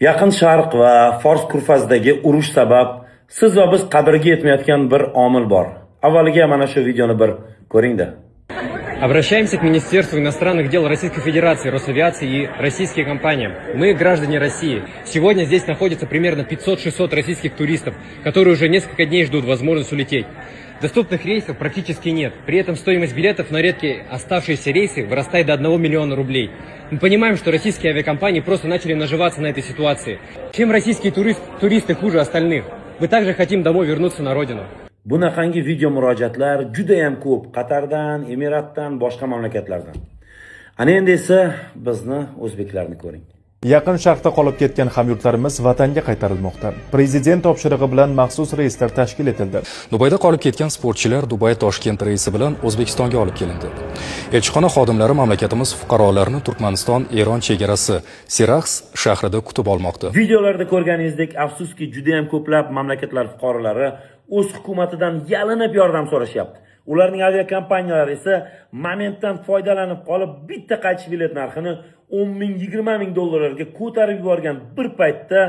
Yaqin Sharq va Fors ko'rfazidagi urush sabab siz va biz qadriga yetmayotgan bir omil bor. Avvaliga mana shu videoni bir ko'ringda. Обращаемся к Министерству иностранных дел Российской Федерации, Росавиации и российским компаниям. Мы граждане России. Сегодня здесь находится примерно 500-600 российских туристов, которые уже несколько дней ждут возможность улететь. Доступных рейсов практически нет. При этом стоимость билетов на редкие оставшиеся рейсы вырастает до 1 миллиона рублей. Мы понимаем, что российские авиакомпании просто начали наживаться на этой ситуации. Чем российские туристы хуже остальных? Мы также хотим домой вернуться на родину. Bunaqangi video murojaatlar juda ham ko'p Qatardan, Emiratdan, boshqa mamlakatlardan. Ana endi esa bizni, o'zbeklarni ko'ring. Yaqin Sharqda qolib ketgan hamyurtlarimiz vatanga qaytarilmoqda. Prezident topshirig'i bilan maxsus reyslar tashkil etildi. Dubayda qolib ketgan sportchilar Dubay Toshkent reysi bilan O'zbekistonga olib kelindi. Elchixona xodimlari mamlakatimiz fuqarolarini Turkmaniston Eron chegarasi Seraxs shahrida kutib olmoqda. Videolarda ko'rganingizdek, afsuski, juda ham ko'plab mamlakatlar fuqarolari o'z hukumatidan yalinib yordam so'rashyapti. Ularning aviakompaniyalari esa momentdan foydalanib qolib, bitta qaytish bilet narxini 10 ming, 20 ming dollarlarga ko'tarib yuborgan bir paytda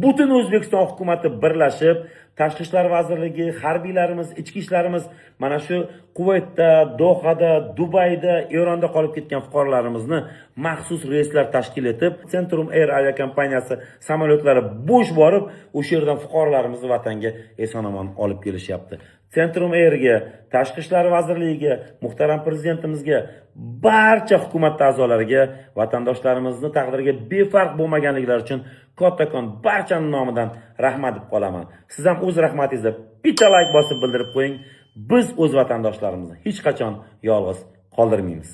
butun O'zbekiston hukumati birlashib, Tashqi ishlar vazirligi, harbiylarimiz, ichki ishlarimiz mana shu Kuvaytda, Dohada, Dubayda, Eronda qolib ketgan fuqarolarimizni maxsus reyslar tashkil etib, Centrum Air aviakompaniyasi samolyotlari bo'sh borib, o'sha yerdan fuqarolarimizni vatanga eson omon olib kelishyapti. Centrum Airga, Tashqi ishlar vazirligiga, muhtaram prezidentimizga, barcha hukumat a'zolariga vatandoshlarimizni taqdiriga befarq bo'lmaganliklari uchun kattakon barchani nomidan rahmat deb qolaman. Siz ham o'z rahmatingizni bitta layk bosib bildirib qo'ying. Biz o'z vatandoshlarimizni hech qachon yolg'iz qoldirmaymiz.